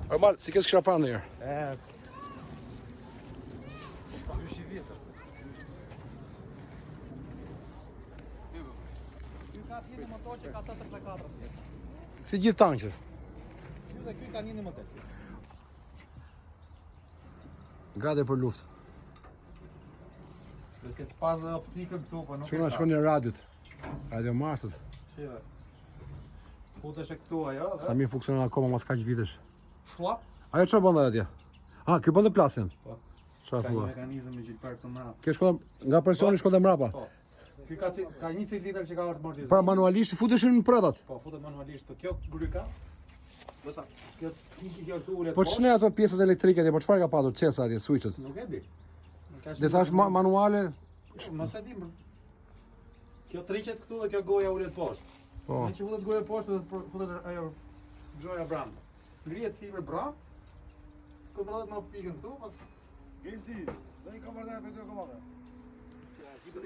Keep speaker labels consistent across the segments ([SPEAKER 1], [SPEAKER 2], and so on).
[SPEAKER 1] Normal, si ke s'kisha parë ndonjëherë.
[SPEAKER 2] E. Ky i vjetër. Ky ka një motor që ka 84 si.
[SPEAKER 1] Si gjithë tanqet.
[SPEAKER 2] Ky dhe ky ka një model.
[SPEAKER 1] Gati për luftë.
[SPEAKER 2] Do të ketë pas dhe optikën këtu, po nuk
[SPEAKER 1] Shkon shkon në radiot. Radio Marsët.
[SPEAKER 2] Shive. Futesh e këtu ajo dhe
[SPEAKER 1] Sa mirë funksionon akoma mas kaq vitesh.
[SPEAKER 2] Fllap.
[SPEAKER 1] Ajo çfarë bën atje? Ah, ky bën të plasjen.
[SPEAKER 2] Po.
[SPEAKER 1] Çfarë
[SPEAKER 2] Ka një
[SPEAKER 1] thua?
[SPEAKER 2] mekanizëm me gjilpër këtu mbrapa.
[SPEAKER 1] Kjo shkon nga presioni shkon dhe mbrapa.
[SPEAKER 2] Po. Ky ka ci- ka një cilindër që ka amortizuar.
[SPEAKER 1] Pra manualisht futeshin në predhat.
[SPEAKER 2] Po, futet manualisht të kjo gryka. Do ta kjo iki kjo këtu ulet
[SPEAKER 1] Po ç'ne ato pjesët elektrike atje, po çfarë ka patur çelësa atje, switchet?
[SPEAKER 2] Nuk e di. Nuk ka
[SPEAKER 1] Desa është ma manuale,
[SPEAKER 2] Mos e di. bro. Kjo triqet këtu dhe kjo goja ulet poshtë.
[SPEAKER 1] po.
[SPEAKER 2] Me që futet goja poshtë dhe futet ajo gjoja brenda. Ngrihet sipër bra. Kontrollohet me optikën këtu, pas
[SPEAKER 3] Genti, do një komandar për dy komanda.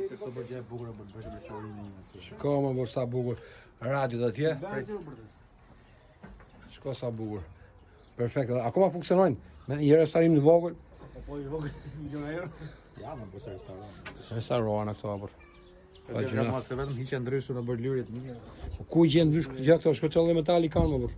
[SPEAKER 2] Se sot bërë gjë e bukur për të bërë restaurimin aty.
[SPEAKER 1] Shiko më bor sa bukur radiot atje. Shiko sa bukur. Perfekt. edhe Akoma funksionojnë me një restaurim të vogël.
[SPEAKER 2] Po po i vogël milion euro. Ja, më po se restauron.
[SPEAKER 1] Restaurohen ato apo.
[SPEAKER 2] Po gjëra mos e vetëm hiqen ndryshur në bërë lyrje të mira.
[SPEAKER 1] Po ku gjen ndrysh gjë këto, shko çallë metali kanë më bor.